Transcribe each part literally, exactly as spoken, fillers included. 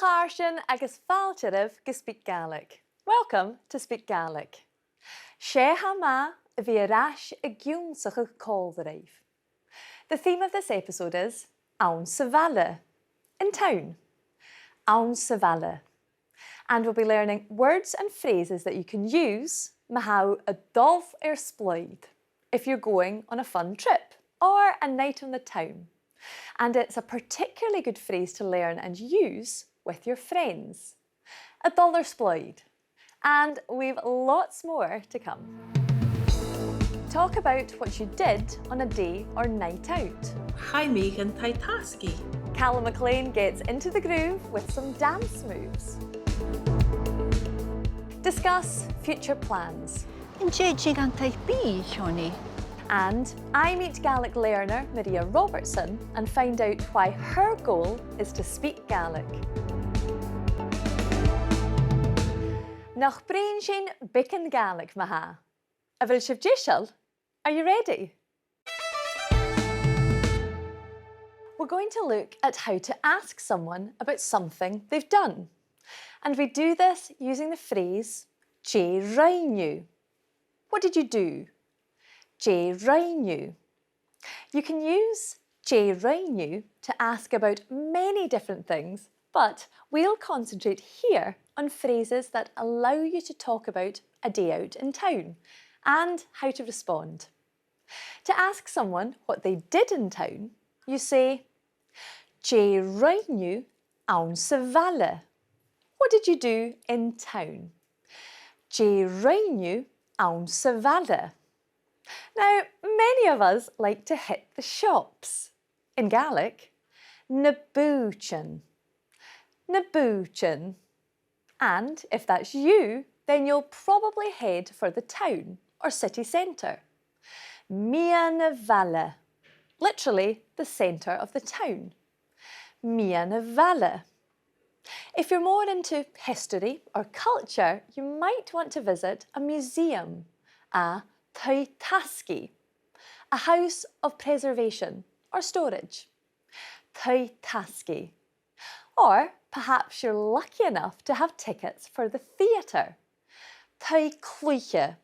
Chàirdean agus fàilte oirbh gu SpeakGaelic. Welcome to SpeakGaelic. 'S e tha math a bhith air ais ag ionnsachadh còmhla ribh. The theme of this episode is anns a' bhaile, in town. Anns a' bhaile. And we'll be learning words and phrases that you can use ma tha thu a' dol air splaoid, if you're going on a fun trip or a night on the town. And it's a particularly good phrase to learn and use with your friends. A' dol air splaoid. And we've lots more to come. Talk about what you did on a day or night out. Chaidh mi dhan taigh-tasgaidh. Calum MacLean gets into the groove with some dance moves. Discuss future plans. An tèid sinn dhan taigh-bìdh, a Sheonaidh? And I meet Gaelic learner Maria Robertson and find out why her goal is to speak Gaelic. Nach bruidhinn sinn beagan Gàidhlig ma-thà? A bheil sibh deiseil? Are you ready? We're going to look at how to ask someone about something they've done. And we do this using the phrase, dè rinn thu? What did you do? Dè rinn thu? You can use dè rinn thu to ask about many different things, but we'll concentrate here on phrases that allow you to talk about a day out in town and how to respond. To ask someone what they did in town, you say, dè rinn thu anns a' bhaile? What did you do in town? Dè rinn thu anns a' bhaile? Now, many of us like to hit the shops. In Gaelic, na bùithtean. Na bùithtean. And if that's you, then you'll probably head for the town or city centre. Meadhan a' bhaile. Literally, the centre of the town. Meadhan a' bhaile. If you're more into history or culture, you might want to visit a museum, a taigh-tasgaidh, a house of preservation or storage. Taigh-tasgaidh. Or perhaps you're lucky enough to have tickets for the theatre. Taigh-cluiche,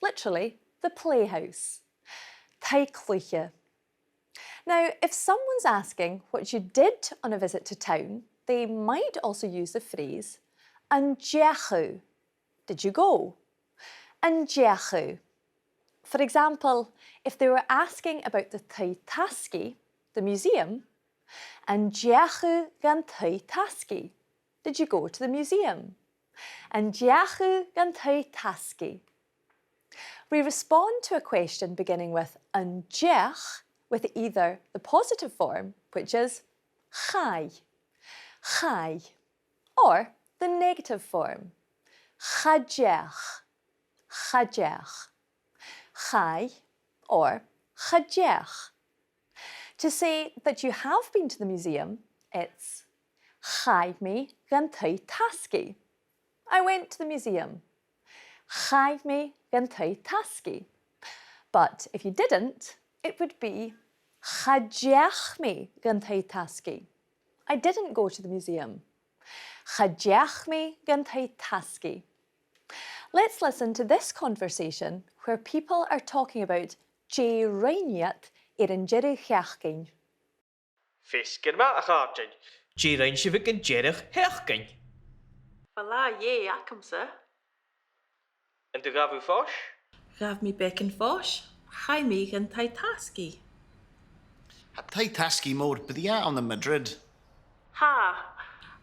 literally, the playhouse. Taigh-cluiche. Now, if someone's asking what you did on a visit to town, they might also use the phrase, an deach thu? Did you go? An deach thu? For example, if they were asking about the taigh-tasgaidh, the museum, an deach thu dhan taigh-tasgaidh? Did you go to the museum? An deach thu dhan taigh-tasgaidh? We respond to a question beginning with an deach with either the positive form, which is chaidh, chaidh, or the negative form, cha deach, cha deach, chaidh or cha deach. To say that you have been to the museum, it's chaidh mi dhan taigh-tasgaidh. I went to the museum. Chaidh mi dhan taigh-tasgaidh. But if you didn't, it would be cha deach mi dhan taigh-tasgaidh. I didn't go to the museum. Cha deach mi dhan taigh-tasgaidh. Let's listen to this conversation where people are talking about dè rinn iad air an deireadh-sheachdain. Feasgar math, a chàirdean. Dè rinn sibh aig an deireadh-sheachdain? Bha latha dheth agamsa. An do ghabh thu fois? Ghabh mi beagan fois. Chaidh mi dhan taigh-tasgaidh. Tha taigh-tasgaidh mòr brèagha ann am Madrid. Tha.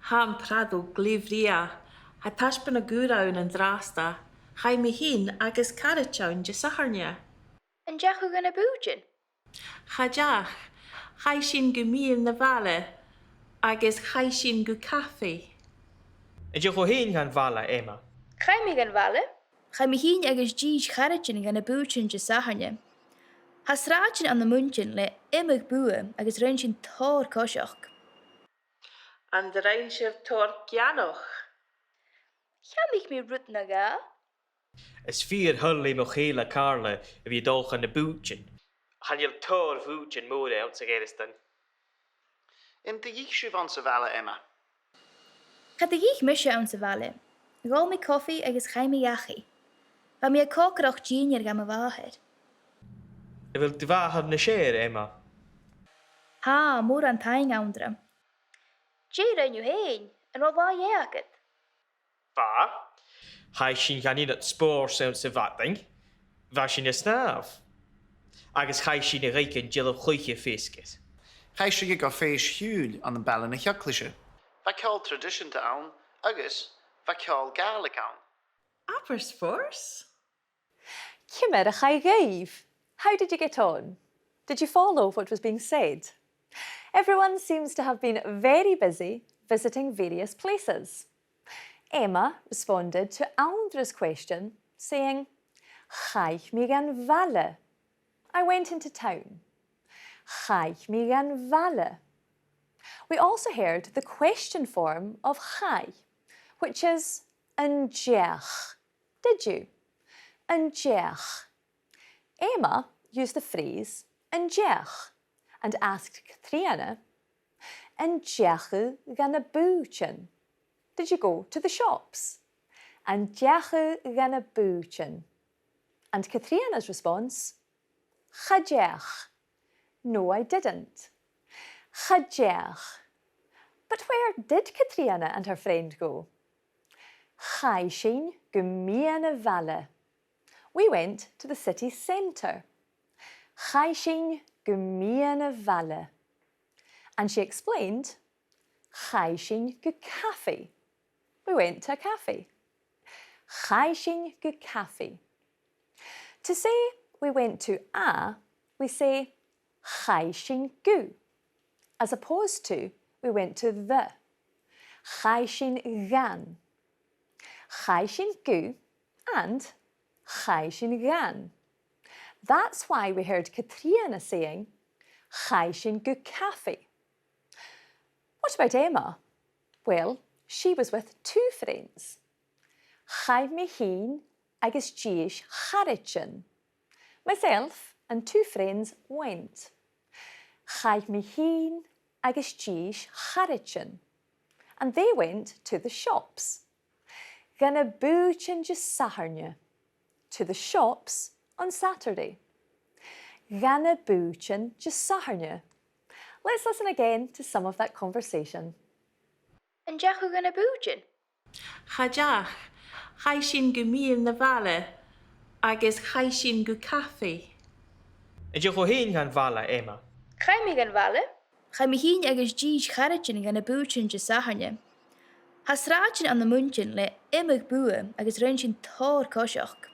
Tha am Prado glè bhrèagha. Tha taisbeanadh ùr ann an-dràsta. Chaidh mi fhìn agus caraid ann Disathairne. An deach thu dha na bùithtean? Cha deach. Chaidh sinn gu meadhan a' bhaile agus chaidh sinn gu cafaidh. An deach thu fhèin dhan bhaile, Emma? Chaidh mi dhan bhaile. Chaidh mi fhìn agus dithis charaidean dha na bùithtean Disathairne. Tha sràidean ann am Muineachd le iomadh bùth agus rinn sinn tòrr coiseachd. An do rinn sibh tòrr geannach? Cheannaich mi rud no dhà. Is fìor thoil leam mo chèile Carla a bhith a' dol chun na bùithtean. Chan eil tòrr bhùithtean mòra anns a' Ghearasdan. An do dh'ith sibh anns a' bhaile, Emma? Cha do dh'ith mise anns a' bhaile. Dh'òl mi cofaidh agus chaidh mi dhachaigh. Bha mi a' còcaireachd dìnnear dha mo mhàthair. A bheil do mhàthair nas fheàrr, Emma? Tha, mòran taing, Anndra. Dè rinn thu fhèin? An robh latha dheth agad? Bha. Chaidh sinn dhan ionad spòrs anns a' mhadainn. Bha sinn a' snàmh. Agus chaidh sinn a dh'fhaicinn dealbh-chluiche feasgar. Chaidh sinn gu fèis-chiùil ann am Baile na h-Eaglaise. Bha ceòl traidiseanta ann agus bha ceòl Gàidhlig ann. Abair spòrs! Ciamar a chaidh dhuibh? How did you get on? Did you follow what was being said? Everyone seems to have been very busy visiting various places. Emma responded to Anndra's question, saying, "Chaidh mi dhan bhaile." I went into town. Chaidh mi dhan bhaile. We also heard the question form of chaidh, which is an deach. Did you? An deach. Emma used the phrase an deach and asked Catrìona, "An deach thu dha na bùithtean?" Did you go to the shops? An deach thu dha na bùithtean? And Catrìona's response, "Cha deach." No, I didn't. Cha deach. But where did Catrìona and her friend go? Chaidh sinn gu meadhan a' bhaile. We went to the city centre. Chaidh sinn gu meadhan a' bhaile. And she explained, "Chaidh sinn gu cafaidh." We went to a cafe. Chaidh sinn gu cafaidh. To say we went to a, we say chaidh sinn gu, as opposed to we went to the. Chaidh sinn dhan. Chaidh sinn gu and chaidh sinn dhan. That's why we heard Catrìona saying, "Chaidh sinn gu cafaidh." What about Emma? Well, she was with two friends. Chaidh mi fhìn agus dithis charaidean. Myself and two friends went. Chaidh mi fhìn agus dithis charaidean. And they went to the shops. Dha na bùithtean Disathairne. To the shops on Saturday. Dha na bùithtean Disathairne. Let's listen again to some of that conversation. An deach thu dha na bùithtean? Cha deach. Chaidh sinn gu meadhan a' bhaile agus chaidh sinn gu cafaidh. An deach thu fhèin dhan bhaile, Emma? Chaidh mi dhan bhaile. Chaidh mi fhìn agus dithis charaidean dha na bùithtean Disathairne. Tha sràidean ann am Munich le iomadh bùth agus rinn sinn tòrr coiseachd.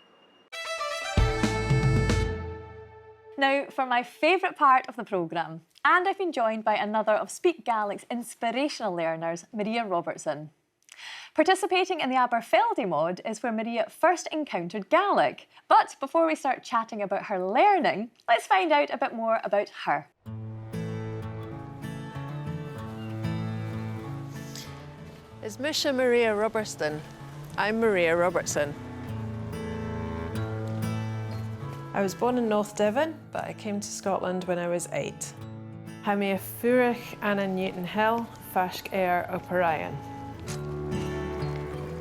Now, for my favourite part of the programme, and I've been joined by another of Speak Gaelic's inspirational learners, Maria Robertson. Participating in the Aberfeldy Mod is where Maria first encountered Gaelic. But before we start chatting about her learning, let's find out a bit more about her. Is mise Maria Robertson. I'm Maria Robertson. I was born in North Devon, but I came to Scotland when I was eight. Tha mi a' fuireach ann an Newton Hill, faisg air Obar Dheathain.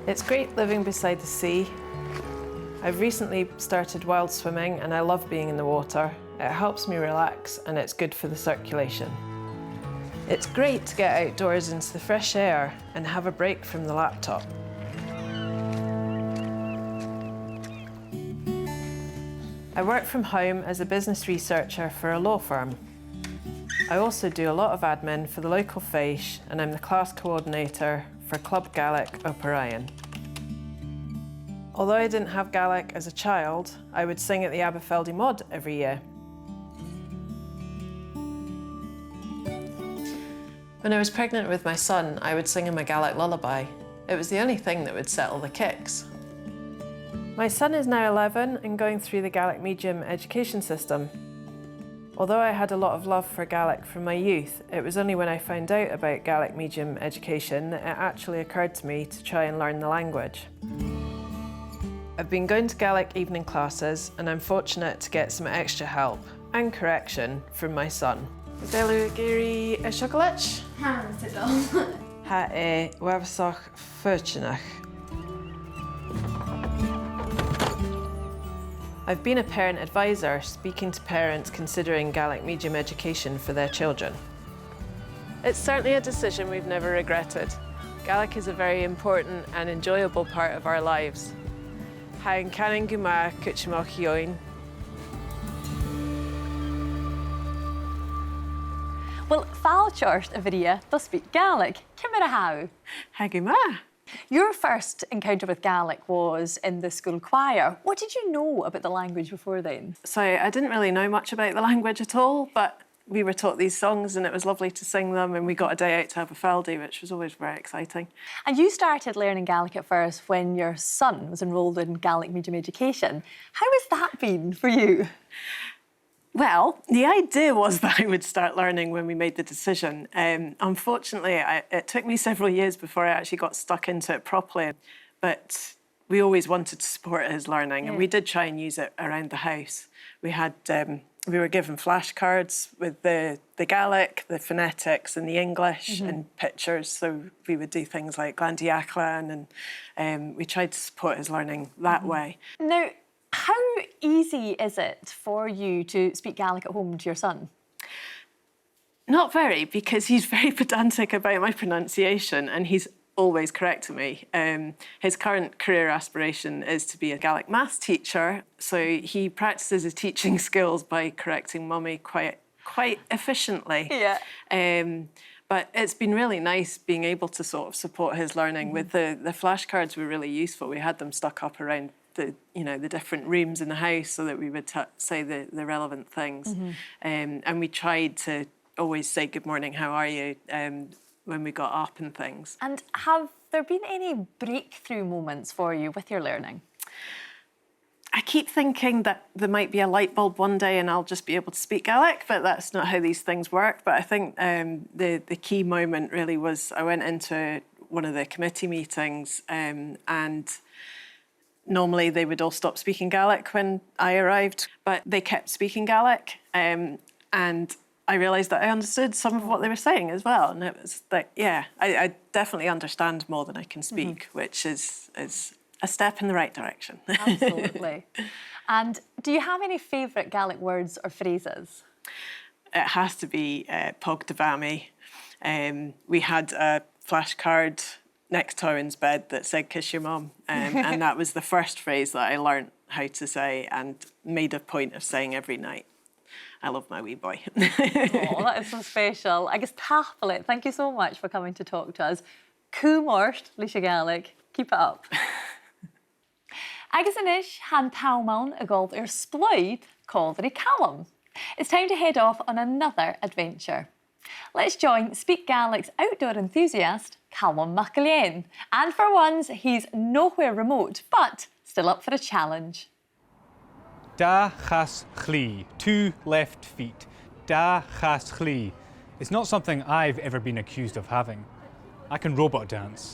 It's great living beside the sea. I've recently started wild swimming and I love being in the water. It helps me relax and it's good for the circulation. It's great to get outdoors into the fresh air and have a break from the laptop. I work from home as a business researcher for a law firm. I also do a lot of admin for the local fèis, and I'm the class coordinator for Club Gaelic Obar Dheathain. Although I didn't have Gaelic as a child, I would sing at the Aberfeldy Mod every year. When I was pregnant with my son, I would sing him a Gaelic lullaby. It was the only thing that would settle the kicks. My son is now eleven and going through the Gaelic medium education system. Although I had a lot of love for Gaelic from my youth, it was only when I found out about Gaelic medium education that it actually occurred to me to try and learn the language. I've been going to Gaelic evening classes and I'm fortunate to get some extra help and correction from my son. A bheil thu ag iarraidh, eh, seoclaid? Tha, is dóigh. Tha e uabhasach fortanach. I've been a parent advisor speaking to parents considering Gaelic medium education for their children. It's certainly a decision we've never regretted. Gaelic is a very important and enjoyable part of our lives. Tha e a' cànain gu math cudromach dhuinn. Well, fàilte ort, a Mhàiri, to SpeakGaelic. Ciamar a tha thu? Tha gu math. Your first encounter with Gaelic was in the school choir. What did you know about the language before then? So I didn't really know much about the language at all, but we were taught these songs and it was lovely to sing them, and we got a day out to have a Faldee, which was always very exciting. And you started learning Gaelic at first when your son was enrolled in Gaelic medium education. How has that been for you? Well, the idea was that I would start learning when we made the decision. Um, unfortunately, I, it took me several years before I actually got stuck into it properly. But we always wanted to support his learning, and we did try and use it around the house. We had, um, we were given flashcards with the, the Gaelic, the phonetics, and the English, and pictures. So we would do things like Glandaidheachlainn, and, um, we tried to support his learning that way. Now, how easy is it for you to speak Gaelic at home to your son? Not very, because he's very pedantic about my pronunciation, and he's always correcting me. Um, his current career aspiration is to be a Gaelic maths teacher, so he practices his teaching skills by correcting Mummy quite, quite efficiently. Yeah. Um, but it's been really nice being able to sort of support his learning with the, the flashcards were really useful. We had them stuck up around the, you know, the different rooms in the house so that we would t-, say the, the relevant things. Um, and we tried to always say, "Good morning, how are you?" Um, when we got up and things. And have there been any breakthrough moments for you with your learning? I keep thinking that there might be a light bulb one day and I'll just be able to speak Gaelic, but that's not how these things work. But I think, um, the, the key moment really was I went into one of the committee meetings, um, and normally they would all stop speaking Gaelic when I arrived, but they kept speaking Gaelic, um, and I realised that I understood some of what they were saying as well. And it was like, yeah, I, I definitely understand more than I can speak, which is, is a step in the right direction. Absolutely. And do you have any favourite Gaelic words or phrases? It has to be, uh, "Pog do Mhamaidh." Um, we had a flashcard next to Owen's bed that said, "Kiss your mum." Um, and that was the first phrase that I learnt how to say and made a point of saying every night. "I love my wee boy." Oh, that is so special. Agus tapadh leat, thank you so much for coming to talk to us. Cùm ort leis a' Ghàidhlig. Keep it up. Agus a-nis, tha an t-àm ann a dhol air splaoid còmhla ri Calum. It's time to head off on another adventure. Let's join SpeakGaelic's outdoor enthusiast, Calum MacIlleathain. And for once, he's nowhere remote, but still up for a challenge. Dà chas chlì, two left feet. Dà chas chlì. It's not something I've ever been accused of having. I can robot dance.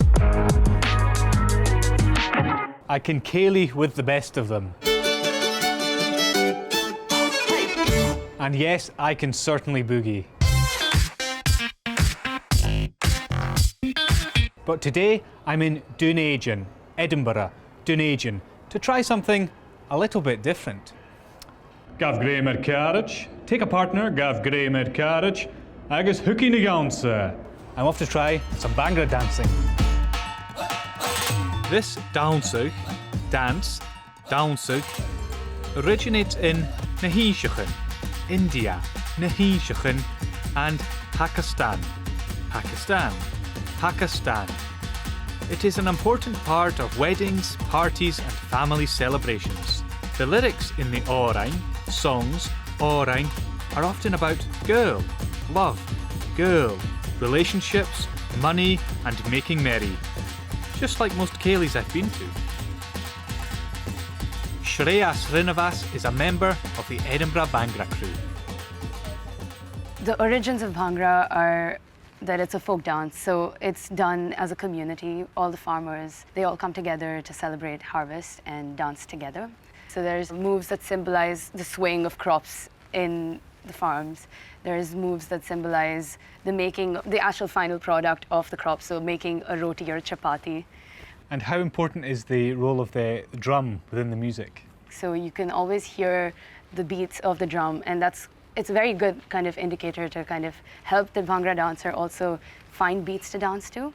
I can cèilidh with the best of them. And yes, I can certainly boogie. But today, I'm in Dùn Èideann, Edinburgh, Dùn Èideann, to try something a little bit different. Gabh greim air càraid, take a partner, gabh greim air càraid, agus thugainn a dhannsa. I'm off to try some Bhangra dancing. This dannsa, dance, dannsa, originates in na h-Innseachan, India, na h-Innseachan, and Pakistan, Pakistan, Pakistan. It is an important part of weddings, parties and family celebrations. The lyrics in the òrain, songs, òrain, are often about girl, love, girl, relationships, money and making merry. Just like most cèilidhs I've been to. Shreya Srinivas is a member of the Edinburgh Bhangra crew. The origins of Bhangra are that it's a folk dance, so it's done as a community. All the farmers, they all come together to celebrate harvest and dance together. So there's moves that symbolize the swaying of crops in the farms. There's moves that symbolize the making, the actual final product of the crop, so making a roti or a chapati. And how important is the role of the drum within the music? So you can always hear the beats of the drum, and that's, it's a very good kind of indicator to kind of help the Bhangra dancer also find beats to dance to.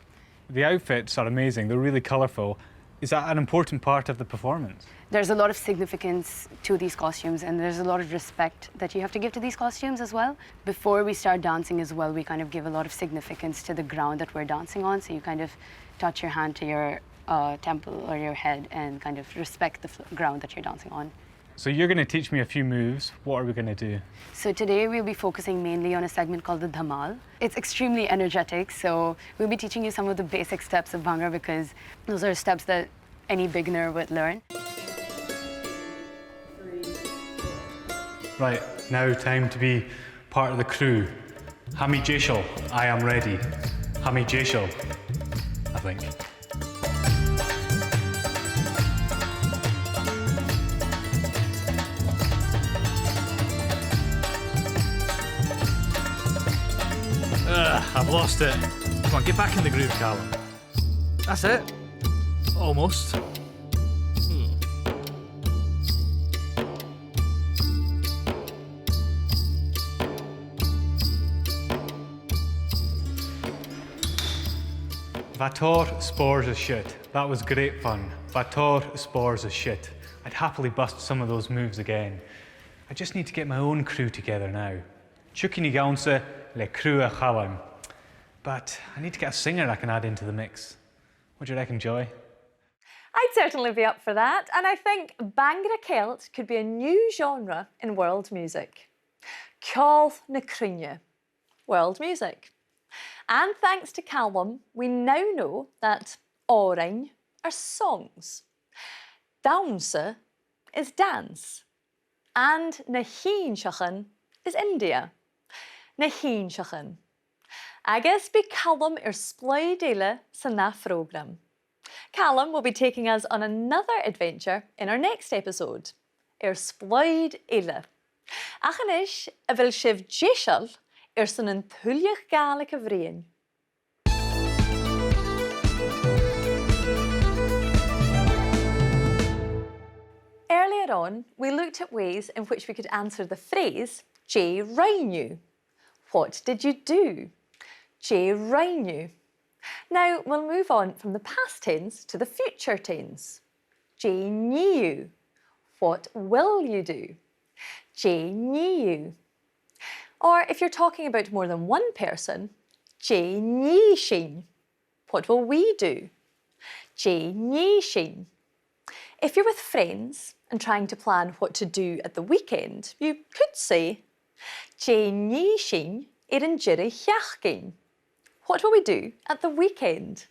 The outfits are amazing. They're really colourful. Is that an important part of the performance? There's a lot of significance to these costumes, and there's a lot of respect that you have to give to these costumes as well. Before we start dancing as well, we kind of give a lot of significance to the ground that we're dancing on. So you kind of touch your hand to your, uh, temple or your head and kind of respect the fl-, ground that you're dancing on. So you're gonna teach me a few moves. What are we gonna do? So today we'll be focusing mainly on a segment called the Dhamal. It's extremely energetic, so we'll be teaching you some of the basic steps of Bhangra because those are steps that any beginner would learn. Right, now time to be part of the crew. Tha mi deiseil, I am ready. Tha mi deiseil, I think. Ugh, I've lost it. Come on, get back in the groove, Callum. That's it. Almost. Hmm. Bha tòrr spòrs a siud. That was great fun. Bha tòrr spòrs a siud. I'd happily bust some of those moves again. I just need to get my own crew together now. Tiugainn a dhannsa le cruth Chaluim. But I need to get a singer I can add into the mix. What do you reckon, Joy? I'd certainly be up for that, and I think Bhangra Celt could be a new genre in world music. Ceòl na cruinne. World music. And thanks to Callum, we now know that òrain are songs. Dannsa is dance. And na h-Innseachan is India. Na h-Innseachan. Agus bidh Callum air splaoid eile san ath phrògram. Callum will be taking us on another adventure in our next episode. Air splaoid eile. Ach a-nis, a bheil sibh deiseil airson an tuilleadh Gàidhlig a bhruidhinn? Earlier on, we looked at ways in which we could answer the phrase, dè rinn thu? What did you do? Dè rinn thu? Now, we'll move on from the past tense to the future tense. Dè nì thu? What will you do? Dè nì thu? Or if you're talking about more than one person, dè nì sinn? What will we do? Dè nì sinn? If you're with friends and trying to plan what to do at the weekend, you could say, dè nì sinn air an deireadh-sheachdain? What will we do at the weekend?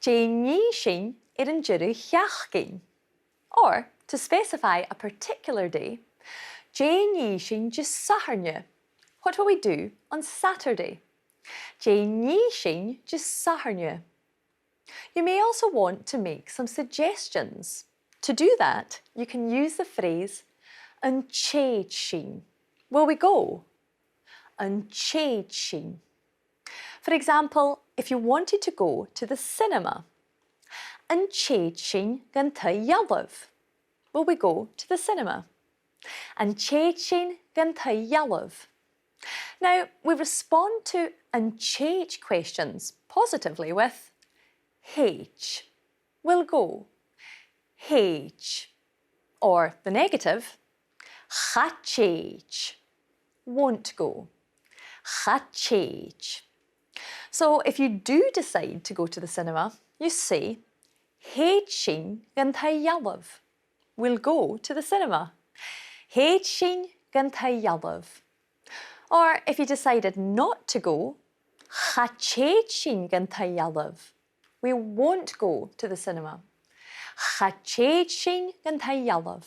Dè nì sinn air an deireadh-sheachdain? Or, to specify a particular day, dè nì sinn Disathairne? What will we do on Saturday? Dè nì sinn Disathairne? You may also want to make some suggestions. To do that, you can use the phrase, an tèid sinn? Will we go? An tèid sinn? For example, if you wanted to go to the cinema, an tèid sinn dhan taigh-dhealbh? Will we go to the cinema? An tèid sinn dhan taigh-dhealbh? Now, we respond to an tèid questions positively with thèid. Will go. Thèid. Or the negative, cha tèid. Won't go. Cha tèid. So if you do decide to go to the cinema, you say, thèid sinn dhan taigh-dhealbh. We'll go to the cinema. Thèid sinn dhan taigh-dhealbh. Or if you decided not to go, cha tèid sinn dhan taigh-dhealbh. We won't go to the cinema. Cha tèid sinn dhan taigh-dhealbh.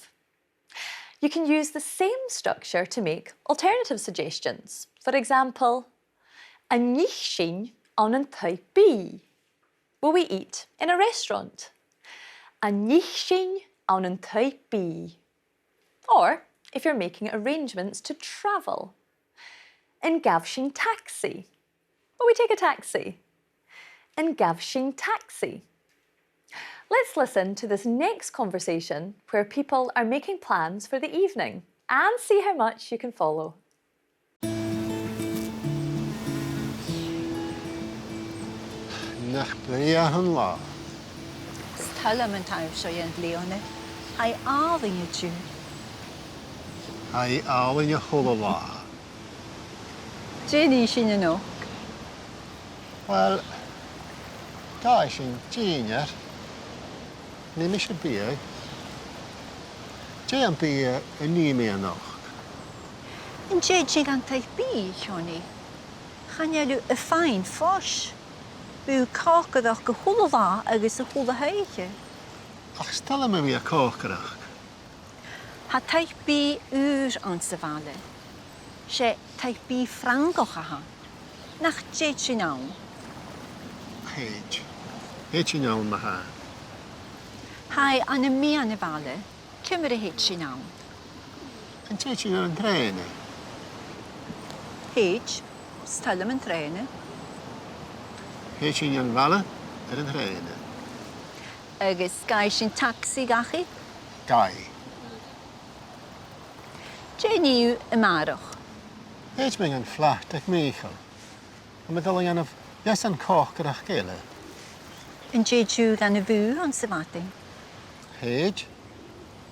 You can use the same structure to make alternative suggestions. For example, an ith sinn ann an taigh-bìdh? Will we eat in a restaurant? An ith sinn ann an taigh-bìdh? Or, if you're making arrangements to travel, An gabh sinn tagsaidh? Will we take a taxi? An gabh sinn tagsaidh? Let's listen to this next conversation where people are making plans for the evening and see how much you can follow. Nach brèagha an latha. 'S toil leam an taibhse seo dhen bhliadhna. Tha i àlainn an-diugh. Tha i àlainn a h-uile latha. Dè nì sinn a-nochd? Uill, gabhaidh sinn dìnnear. Nì mise biadh. Dè am biadh a nì mi a-nochd? An tèid sinn dhan taigh-bìdh, a Sheonaidh? Chan eil thu a' faighinn fois. Bidh còcaireachd a h-uile latha agus a h-uile h-oidhche. Ach 's toil leam a bhith a' còcaireachd. Tha taigh-bìdh ùr anns a' bhaile. 'S e taigh-bìdh Frangach a th' ann. Nach tèid sinn ann? Thèid. Thèid sinn ann, ma-thà. Tha i ann am meadhan a' bhaile. Ciamar a thèid sinn ann? An tèid sinn air an trèana? Thèid. 'S toil leam an trèana. Thèid sinn dhan bhaile air an trèana. Agus gabhaidh sinn tagsaidh dhachaigh? Gabhaidh. Dè nì thu a-màireach? Thèid mi dhan flat aig Mìcheal. Tha mi a' dol a dhèanamh leasan còcaireachd eile. An tèid thu dhan a' bhùth anns a' mhadainn? Thèid.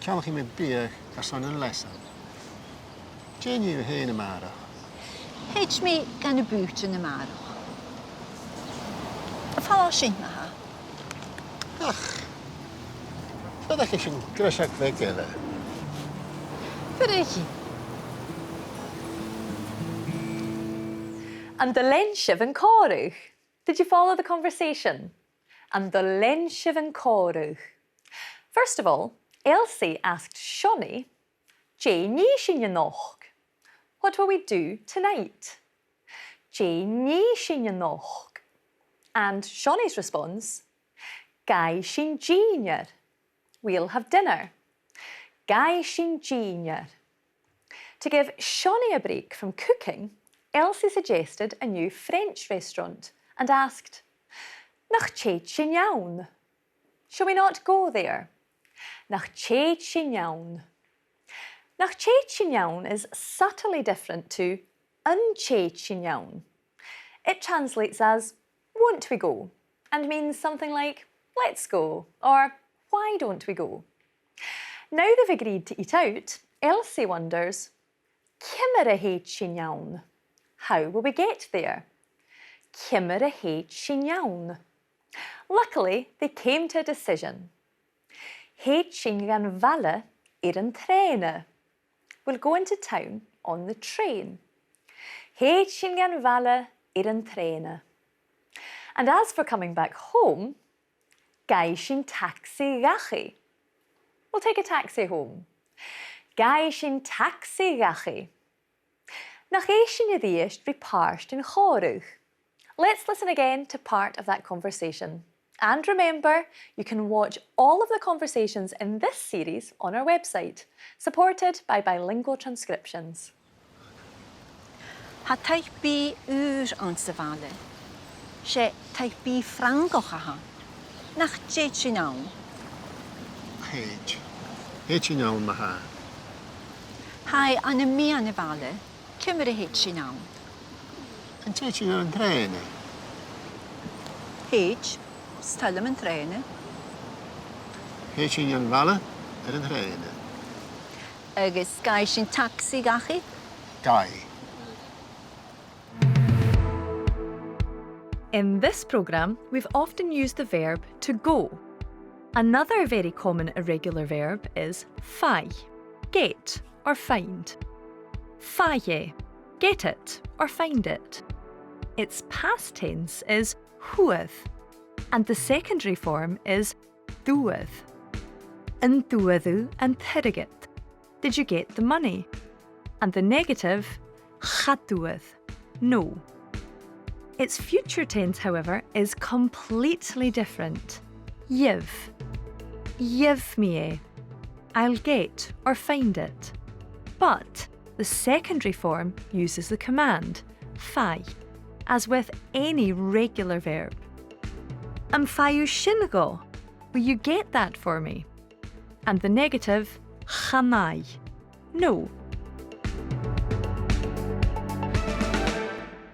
Ceannaichidh mi biadh airson an leasan. Dè nì thu fhèin a-màireach? Thèid mi dhan a' bhùth a-màireach. Am falbh sinn, ma-thà? Ach, feumaidh sinn greiseag bheag eile. Feumaidh. An do lean sibh an còmhradh? Did you follow the conversation? An do lean sibh an còmhradh? First of all, Elsie asked Seonaidh, "Dè nì sinn a-nochd?" What will we do tonight? Dè nì sinn a-nochd? And Seonaidh's response, "Gabhaidh sinn dìnnear." We'll have dinner. Gabhaidh sinn dìnnear. To give Seonaidh a break from cooking, Elsie suggested a new French restaurant and asked, "Nach tèid sinn ann?" Shall we not go there? Nach tèid sinn ann? Nach tèid sinn ann is subtly different to an tèid sinn ann. It translates as "Won't we go?" and means something like "Let's go" or "Why don't we go?" Now they've agreed to eat out, Elsie wonders, "Ciamar a thèid sinn ann?" How will we get there? Ciamar a thèid sinn ann? Luckily, they came to a decision. Thèid sinn dhan bhaile air an trèana. We'll go into town on the train. Thèid sinn dhan bhaile air an trèana. And as for coming back home, gabhaidh sinn tagsaidh dhachaigh. We'll take a taxi home. Gabhaidh sinn tagsaidh dhachaigh. Nach èist sinn a-rithist ri pàirt den chòmhradh? Let's listen again to part of that conversation. And remember, you can watch all of the conversations in this series on our website, supported by Bilingual Transcriptions. Tha taigh-bìdh ùr anns a' bhaile. 'S e taigh-bìdh Frangach a th' ann. Nach tèid sinn ann? Thèid. Thèid sinn ann, ma-thà. Tha i ann am meadhan a' bhaile. Ciamar a thèid sinn ann? An tèid sinn air an trèana? Thèid. 'S toil leam an trèana. Thèid sinn dhan bhaile air an trèana. Agus gabhaidh sinn tagsaidh dhachaigh? Gabhaidh. In this programme, we've often used the verb to go. Another very common irregular verb is faigh, get or find. Faigh e, get it or find it. Its past tense is fhuair, and the secondary form is d'fhuair. An d'fhuair thu an t-airgead? Did you get the money? And the negative, cha d'fhuair, no. Its future tense, however, is completely different. Gheibh. Gheibh mi e. I'll get or find it. But The secondary form uses the command, faigh, as with any regular verb. Am faigh thu sin dhomh? Will you get that for me? And the negative, chan fhaigh. No.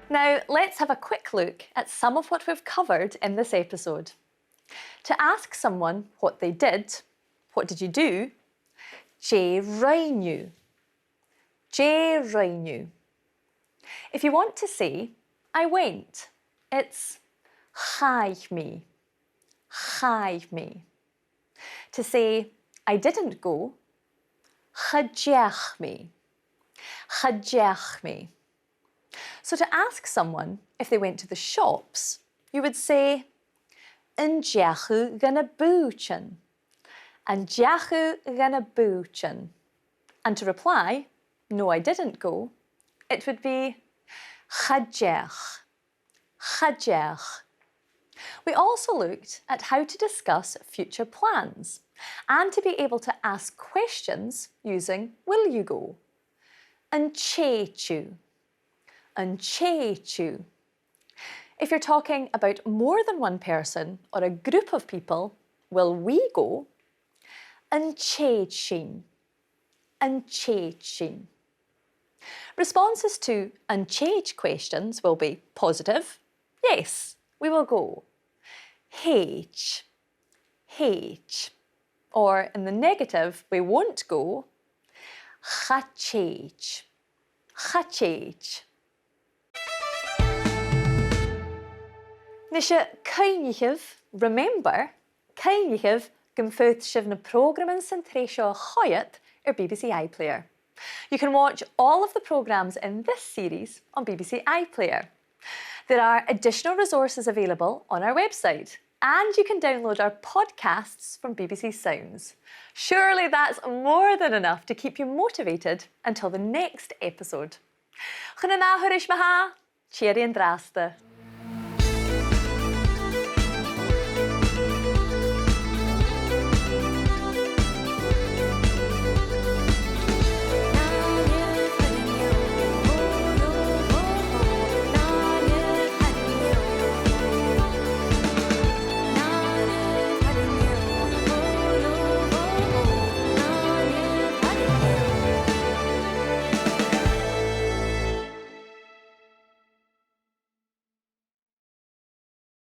Now, let's have a quick look at some of what we've covered in this episode. To ask someone what they did, what did you do? Dè rinn thu? Dè rinn thu? If you want to say, I went, it's chaidh mi. Chaidh mi. To say, I didn't go, cha deach mi. Cha deach mi. So to ask someone if they went to the shops, you would say, an deach thu dha na bùithtean? An deach thu dha na bùithtean? And to reply, no, I didn't go, it would be, cha deach. Cha deach. We also looked at how to discuss future plans and to be able to ask questions using will you go. An tèid thu? An tèid thu? If you're talking about more than one person or a group of people, will we go? An tèid sinn? An tèid sinn? Responses to an tèid questions will be positive, yes, we will go. Thèid. Thèid. Or in the negative, we won't go. Cha tèid. Cha tèid. Nise, cuimhnichibh, remember, cuimhnichibh gum faod sibh na prògraman san t-sreath seo a choimhead air B B C iPlayer. You can watch all of the programmes in this series on B B C iPlayer. There are additional resources available on our website, and you can download our podcasts from B B C Sounds. Surely that's more than enough to keep you motivated until the next episode. Chun an ath thuras, ma-thà, tìoraidh an-dràsta.